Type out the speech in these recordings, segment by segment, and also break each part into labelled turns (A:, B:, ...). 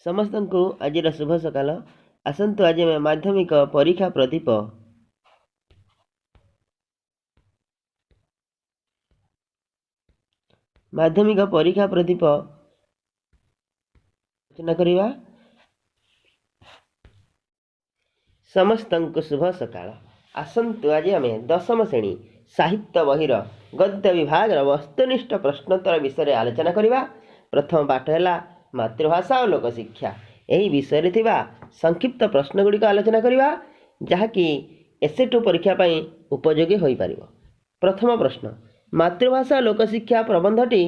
A: ସମସ୍ତଙ୍କୁ ଆଜିର ଶୁଭ ସକାଳ। ଆସନ୍ତୁ ଆଜି ଆମେ ମାଧ୍ୟମିକ ପରୀକ୍ଷା ପ୍ରଦୀପ ମାଧ୍ୟମିକ ପରୀକ୍ଷା ପ୍ରଦୀପ ଆଲୋଚନା କରିବା। ସମସ୍ତଙ୍କୁ ଶୁଭ ସକାଳ। ଆସନ୍ତୁ ଆଜି ଆମେ ଦଶମ ଶ୍ରେଣୀ ସାହିତ୍ୟ ବହିର ଗଦ୍ୟ ବିଭାଗର ବସ୍ତୁନିଷ୍ଠ ପ୍ରଶ୍ନୋତ୍ତର ବିଷୟରେ ଆଲୋଚନା କରିବା। ପ୍ରଥମ ପାଠ ହେଲା ମାତୃଭାଷା ଓ ଲୋକଶିକ୍ଷା। ଏହି ବିଷୟରେ ଥିବା ସଂକ୍ଷିପ୍ତ ପ୍ରଶ୍ନଗୁଡ଼ିକ ଆଲୋଚନା କରିବା, ଯାହାକି ଏସ୍ 2 ପରୀକ୍ଷା ପାଇଁ ଉପଯୋଗୀ ହୋଇପାରିବ। ପ୍ରଥମ ପ୍ରଶ୍ନ, ମାତୃଭାଷା ଲୋକଶିକ୍ଷା ପ୍ରବନ୍ଧଟି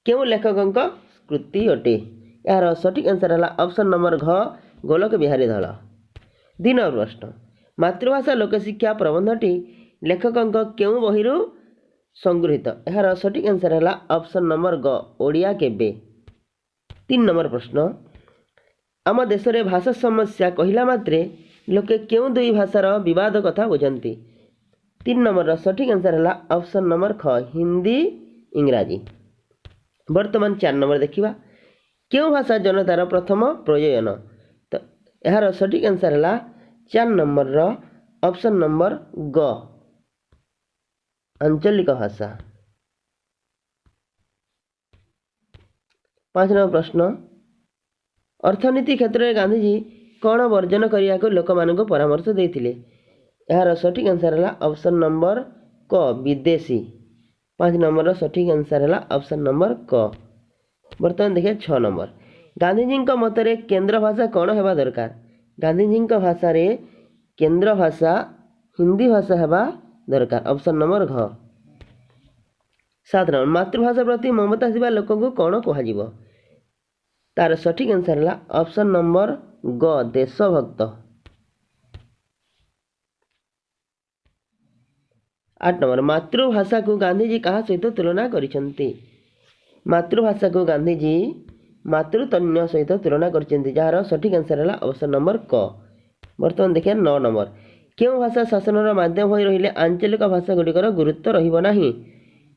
A: କେଉଁ ଲେଖକଙ୍କ କୃତି ଅଟେ? ଏହାର ସଠିକ୍ ଆନ୍ସର୍ ହେଲା ଅପସନ୍ ନମ୍ବର ଘ, ଗୋଲକ ବିହାରୀ ଧଳ। 2 ନମ୍ବର ପ୍ରଶ୍ନ, ମାତୃଭାଷା ଲୋକଶିକ୍ଷା ପ୍ରବନ୍ଧଟି ଲେଖକଙ୍କ କେଉଁ ବହିରୁ ସଂଗୃହୀତ? ଏହାର ସଠିକ୍ ଆନ୍ସର୍ ହେଲା ଅପସନ୍ ନମ୍ବର ଗ, ଓଡ଼ିଆ କେବେ। 3 ନମ୍ବର ପ୍ରଶ୍ନ, ଆମ ଦେଶରେ ଭାଷା ସମସ୍ୟା କହିଲା ମାତ୍ରେ ଲୋକେ କେଉଁ ଦୁଇ ଭାଷାର ବିବାଦ କଥା ବୁଝନ୍ତି? 3 ନମ୍ବରର ସଠିକ୍ ଆନ୍ସର୍ ହେଲା ଅପସନ୍ ନମ୍ବର ଖ, ହିନ୍ଦୀ ଇଂରାଜୀ। ବର୍ତ୍ତମାନ 4 ନମ୍ବର ଦେଖିବା, କେଉଁ ଭାଷା ଜନତାର ପ୍ରଥମ ପ୍ରୟୋଜନ? ତ ଏହାର ସଠିକ୍ ଆନ୍ସର୍ ହେଲା 4 ନମ୍ବରର ଅପସନ୍ ନମ୍ବର ଗ, ଆଞ୍ଚଳିକ ଭାଷା। 5 ନମ୍ବର ପ୍ରଶ୍ନ, ଅର୍ଥନୀତି କ୍ଷେତ୍ରରେ ଗାନ୍ଧିଜୀ କ'ଣ ବର୍ଜନ କରିବାକୁ ଲୋକମାନଙ୍କୁ ପରାମର୍ଶ ଦେଇଥିଲେ? ଏହାର ସଠିକ୍ ଆନ୍ସର୍ ହେଲା ଅପସନ୍ ନମ୍ବର କ, ବିଦେଶୀ। 5 ନମ୍ବରର ସଠିକ୍ ଆନ୍ସର୍ ହେଲା ଅପସନ୍ ନମ୍ବର କ। ବର୍ତ୍ତମାନ ଦେଖିବା 6 ନମ୍ବର, ଗାନ୍ଧିଜୀଙ୍କ ମତରେ କେନ୍ଦ୍ର ଭାଷା କ'ଣ ହେବା ଦରକାର? ଗାନ୍ଧିଜୀଙ୍କ ଭାଷାରେ କେନ୍ଦ୍ର ଭାଷା ହିନ୍ଦୀ ଭାଷା ହେବା ଦରକାର, ଅପସନ୍ ନମ୍ବର ଘ। 7 ନମ୍ବର, ମାତୃଭାଷା ପ୍ରତି ମମତା ଥିବା ଲୋକଙ୍କୁ କ'ଣ କୁହାଯିବ? ତାର ସଠିକ୍ ଆନ୍ସର୍ ହେଲା ଅପସନ୍ ନମ୍ବର ଗ, ଦେଶଭକ୍ତ। 8 ନମ୍ବର, ମାତୃଭାଷାକୁ ଗାନ୍ଧିଜୀ କାହା ସହିତ ତୁଳନା କରିଛନ୍ତି? ମାତୃଭାଷାକୁ ଗାନ୍ଧିଜୀ ମାତୃତନ୍ୟ ସହିତ ତୁଳନା କରିଛନ୍ତି, ଯାହାର ସଠିକ୍ ଆନ୍ସର୍ ହେଲା ଅପସନ୍ ନମ୍ବର କ। ବର୍ତ୍ତମାନ ଦେଖିବା 9 ନମ୍ବର, କେଉଁ ଭାଷା ଶାସନର ମାଧ୍ୟମ ହୋଇ ରହିଲେ ଆଞ୍ଚଳିକ ଭାଷା ଗୁଡ଼ିକର ଗୁରୁତ୍ୱ ରହିବ ନାହିଁ?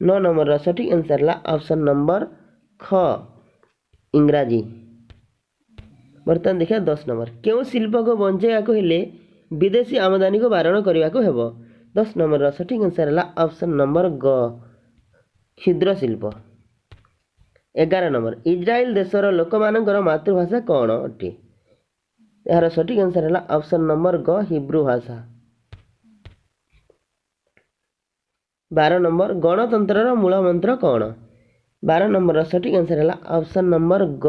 A: 9 ନମ୍ବରର ସଠିକ୍ ଆନ୍ସର୍ ହେଲା ଅପସନ୍ ନମ୍ବର ଖ, ଇଂରାଜୀ। ବର୍ତ୍ତମାନ ଦେଖିବା 10 ନମ୍ବର, କେଉଁ ଶିଳ୍ପକୁ ବଞ୍ଚାଇବାକୁ ହେଲେ ବିଦେଶୀ ଆମଦାନୀକୁ ବାରଣ କରିବାକୁ ହେବ? 10 ନମ୍ବରର ସଠିକ୍ ଆନ୍ସର୍ ହେଲା ଅପସନ୍ ନମ୍ବର ଗ, କ୍ଷୁଦ୍ର ଶିଳ୍ପ। 11 ନମ୍ବର, ଇସ୍ରାଏଲ ଦେଶର ଲୋକମାନଙ୍କର ମାତୃଭାଷା କ'ଣ ଅଟେ? ଏହାର ସଠିକ୍ ଆନ୍ସର୍ ହେଲା ଅପସନ୍ ନମ୍ବର ଗ, ହିବ୍ରୁ ଭାଷା। 12 ନମ୍ବର, ଗଣତନ୍ତ୍ରର ମୂଳ ମନ୍ତ୍ର କ'ଣ? 12 ନମ୍ବରର ସଠିକ୍ ଆନ୍ସର୍ ହେଲା ଅପସନ୍ ନମ୍ବର ଗ,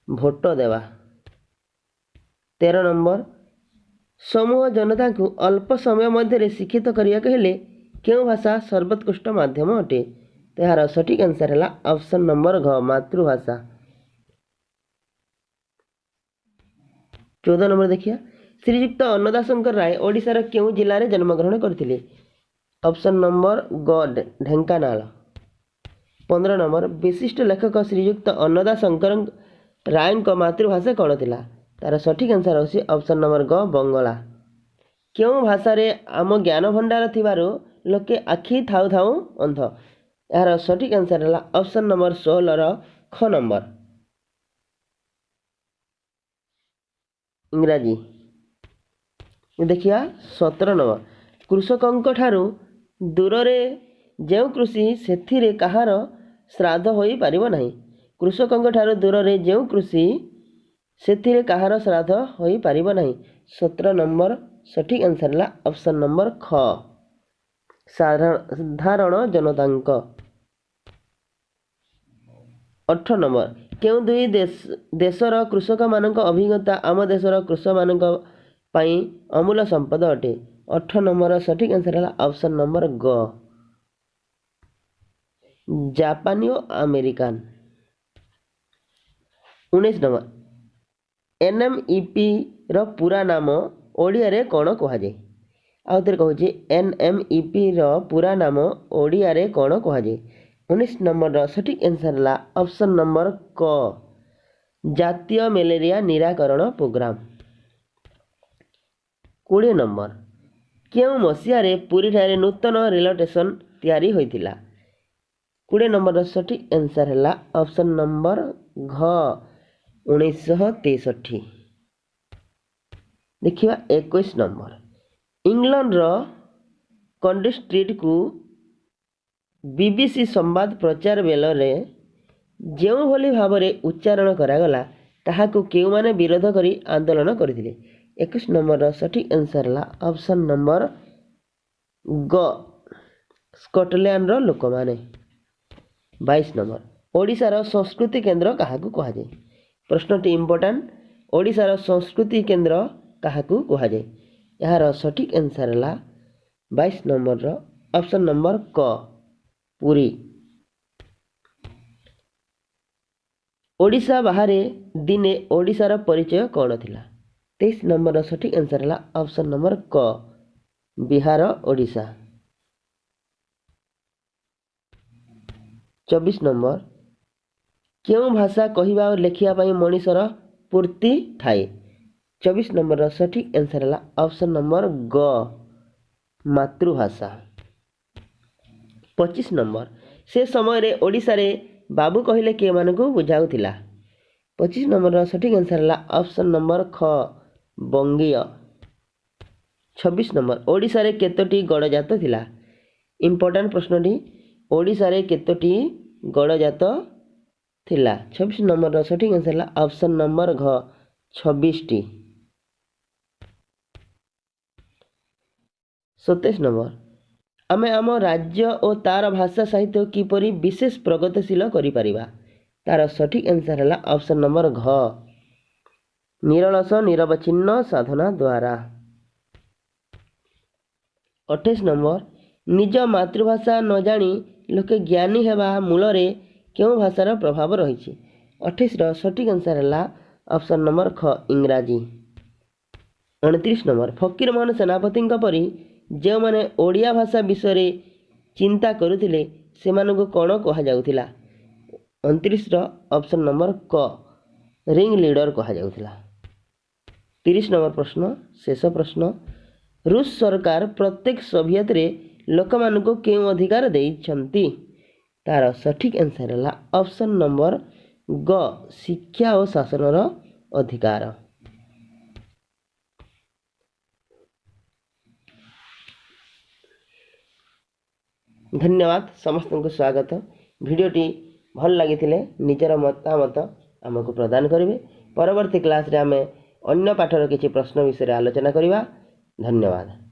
A: ଭୋଟ ଦେବା। 13 ନମ୍ବର, ସମୂହ ଜନତାଙ୍କୁ ଅଳ୍ପ ସମୟ ମଧ୍ୟରେ ଶିକ୍ଷିତ କରିବାକୁ ହେଲେ କେଉଁ ଭାଷା ସର୍ବୋତ୍କୃଷ୍ଟ ମାଧ୍ୟମ ଅଟେ? ଏହାର ସଠିକ୍ ଆନ୍ସର୍ ହେଲା ଅପସନ୍ ନମ୍ବର ଘ, ମାତୃଭାଷା। 14 ନମ୍ବର ଦେଖିବା, ଶ୍ରୀଯୁକ୍ତ ଅନ୍ନଦାଶଙ୍କର ରାୟ ଓଡ଼ିଶାର କେଉଁ ଜିଲ୍ଲାରେ ଜନ୍ମଗ୍ରହଣ କରିଥିଲେ? ଅପସନ୍ ନମ୍ବର ଗ, ଢେଙ୍କାନାଳ। 15 ନମ୍ବର, ବିଶିଷ୍ଟ ଲେଖକ ଶ୍ରୀଯୁକ୍ତ ଅନ୍ନଦାଶଙ୍କର ରାୟଙ୍କ ମାତୃଭାଷା କ'ଣ ଥିଲା? ତାର ସଠିକ୍ ଆନ୍ସର୍ ହେଉଛି ଅପସନ୍ ନମ୍ବର ଗ, ବଙ୍ଗଳା। କେଉଁ ଭାଷାରେ ଆମ ଜ୍ଞାନ ଭଣ୍ଡାର ଥିବାରୁ ଲୋକେ ଆଖି ଥାଉ ଥାଉ ଅନ୍ଧ? ଏହାର ସଠିକ୍ ଆନ୍ସର୍ ହେଲା ଅପସନ୍ ନମ୍ବର 16ର ଖ ନମ୍ବର, ଇଂରାଜୀ। ଦେଖିବା 17 ନମ୍ବର, କୃଷକଙ୍କ ଠାରୁ ଦୂରରେ ଯେଉଁ କୃଷି ସେଥିରେ କାହାର ଶ୍ରାଦ୍ଧ ହୋଇପାରିବ ନାହିଁ? କୃଷକଙ୍କ ଠାରୁ ଦୂରରେ ଯେଉଁ କୃଷି ସେଥିରେ କାହାର ଶ୍ରାଦ୍ଧ ହୋଇପାରିବ ନାହିଁ? 17 ନମ୍ବର ସଠିକ୍ ଆନ୍ସର୍ ହେଲା ଅପସନ୍ ନମ୍ବର ଖ, ସାଧାରଣ ଜନତାଙ୍କ। 18 ନମ୍ବର, କେଉଁ ଦୁଇ ଦେଶର କୃଷକମାନଙ୍କ ଅଭିଜ୍ଞତା ଆମ ଦେଶର କୃଷକମାନଙ୍କ ପାଇଁ ଅମୂଲ୍ୟ ସମ୍ପଦ ଅଟେ? 18 ନମ୍ବର ସଠିକ୍ ଆନ୍ସର୍ ହେଲା ଅପସନ୍ ନମ୍ବର ଗ, ଜାପାନୀ ଓ ଆମେରିକାନ। 19 ନମ୍ବର, NMEPର ପୁରା ନାମ ଓଡ଼ିଆରେ କ'ଣ କୁହାଯାଏ? ଆଉ ଥରେ କହୁଛି, NMEPର ପୁରା ନାମ ଓଡ଼ିଆରେ କ'ଣ କୁହାଯାଏ? 19 ନମ୍ବରର ସଠିକ୍ ଆନ୍ସର୍ ହେଲା ଅପସନ୍ ନମ୍ବର କ, ଜାତୀୟ ମ୍ୟାଲେରିଆ ନିରାକରଣ ପ୍ରୋଗ୍ରାମ। 20 ନମ୍ବର, କେଉଁ ମସିହାରେ ପୁରୀଠାରେ ନୂତନ ରେଳ ଷ୍ଟେସନ ତିଆରି ହୋଇଥିଲା? 20 ନମ୍ବରର ସଠିକ୍ ଆନ୍ସର୍ ହେଲା ଅପସନ୍ ନମ୍ବର ଘ, 1963। ଦେଖିବା 21 ନମ୍ବର, ଇଂଲଣ୍ଡର କଣ୍ଡି ଷ୍ଟ୍ରିଟ୍କୁ ବିବିସି ସମ୍ବାଦ ପ୍ରଚାର ବେଳରେ ଯେଉଁଭଳି ଭାବରେ ଉଚ୍ଚାରଣ କରାଗଲା, ତାହାକୁ କେଉଁମାନେ ବିରୋଧ କରି ଆନ୍ଦୋଳନ କରିଥିଲେ? 21 ନମ୍ବରର ସଠିକ୍ ଆନ୍ସର୍ ହେଲା ଅପସନ୍ ନମ୍ବର ଗ, ସ୍କଟଲ୍ୟାଣ୍ଡର ଲୋକମାନେ। 22 ନମ୍ବର, ଓଡ଼ିଶାର ସଂସ୍କୃତି କେନ୍ଦ୍ର କାହାକୁ କୁହାଯାଏ? ପ୍ରଶ୍ନଟି ଇମ୍ପୋର୍ଟାଣ୍ଟ। ଓଡ଼ିଶାର ସଂସ୍କୃତି କେନ୍ଦ୍ର କାହାକୁ କୁହାଯାଏ? ଏହାର ସଠିକ୍ ଆନ୍ସର୍ ହେଲା 22 ନମ୍ବରର ଅପସନ୍ ନମ୍ବର କ, ପୁରୀ। ଓଡ଼ିଶା ବାହାରେ ଦିନେ ଓଡ଼ିଶାର ପରିଚୟ କ'ଣ ଥିଲା? 23 ନମ୍ବରର ସଠିକ୍ ଆନ୍ସର୍ ହେଲା ଅପସନ୍ ନମ୍ବର କ, ବିହାର ଓଡ଼ିଶା। 24 ନମ୍ବର, କେଉଁ ଭାଷା କହିବା ଓ ଲେଖିବା ପାଇଁ ମଣିଷର ପୂର୍ତ୍ତି ଥାଏ? 24 ନମ୍ବରର ସଠିକ୍ ଆନ୍ସର୍ ହେଲା ଅପସନ୍ ନମ୍ବର ଗ, ମାତୃଭାଷା। 25 ନମ୍ବର, ସେ ସମୟରେ ଓଡ଼ିଶାରେ ବାବୁ କହିଲେ କେଉଁମାନଙ୍କୁ ବୁଝାଉଥିଲା? 25 ନମ୍ବରର ସଠିକ୍ ଆନ୍ସର୍ ହେଲା ଅପସନ୍ ନମ୍ବର ଖ, ବଙ୍ଗୀୟ। 26 ନମ୍ବର, ଓଡ଼ିଶାରେ କେତୋଟି ଗଡ଼ଜାତ ଥିଲା? ଇମ୍ପୋର୍ଟାଣ୍ଟ ପ୍ରଶ୍ନଟି। ଓଡ଼ିଶାରେ କେତୋଟି ଗଡ଼ଜାତ ଥିଲା? 26 ନମ୍ବରର ସଠିକ୍ ଆନ୍ସର୍ ହେଲା ଅପସନ୍ ନମ୍ବର ଘ, 26ଟି। 27 ନମ୍ବର, ଆମେ ଆମ ରାଜ୍ୟ ଓ ତା'ର ଭାଷା ସାହିତ୍ୟ କିପରି ବିଶେଷ ପ୍ରଗତିଶୀଳ କରିପାରିବା? ତା'ର ସଠିକ୍ ଆନ୍ସର୍ ହେଲା ଅପସନ୍ ନମ୍ବର ଘ, ନିରଳସ ନିରବଚ୍ଛିନ୍ନ ସାଧନା ଦ୍ୱାରା। 28 ନମ୍ବର, ନିଜ ମାତୃଭାଷା ନ ଜାଣି ଲୋକେ ଜ୍ଞାନୀ ହେବା ମୂଳରେ କେଉଁ ଭାଷାର ପ୍ରଭାବ ରହିଛି? 28ର ସଠିକ୍ ଆନ୍ସର୍ ହେଲା ଅପସନ୍ ନମ୍ବର ଖ, ଇଂରାଜୀ। 29 ନମ୍ବର, ଫକୀରମୋହନ ସେନାପତିଙ୍କ ପରି ଯେଉଁମାନେ ଓଡ଼ିଆ ଭାଷା ବିଷୟରେ ଚିନ୍ତା କରୁଥିଲେ ସେମାନଙ୍କୁ କ'ଣ କୁହାଯାଉଥିଲା? 29ର ଅପସନ୍ ନମ୍ବର କ, ରିଙ୍ଗ ଲିଡର କୁହାଯାଉଥିଲା। 30 ନମ୍ବର ପ୍ରଶ୍ନ, ଶେଷ ପ୍ରଶ୍ନ, ରୁଷ ସରକାର ପ୍ରତ୍ୟେକ ସୋଭିଏତରେ ଲୋକମାନଙ୍କୁ କେଉଁ ଅଧିକାର ଦେଇଛନ୍ତି? ତା'ର ସଠିକ୍ ଆନ୍ସର୍ ହେଲା ଅପସନ୍ ନମ୍ବର ଗ, ଶିକ୍ଷା ଓ ଶାସନର ଅଧିକାର। ଧନ୍ୟବାଦ ସମସ୍ତଙ୍କୁ, ସ୍ୱାଗତ। ଭିଡ଼ିଓଟି ଭଲ ଲାଗିଥିଲେ ନିଜର ମତାମତ ଆମକୁ ପ୍ରଦାନ କରିବେ। ପରବର୍ତ୍ତୀ କ୍ଲାସ୍ରେ ଆମେ ଅନ୍ୟ ପାଠର କିଛି ପ୍ରଶ୍ନ ବିଷୟରେ ଆଲୋଚନା କରିବା। ଧନ୍ୟବାଦ।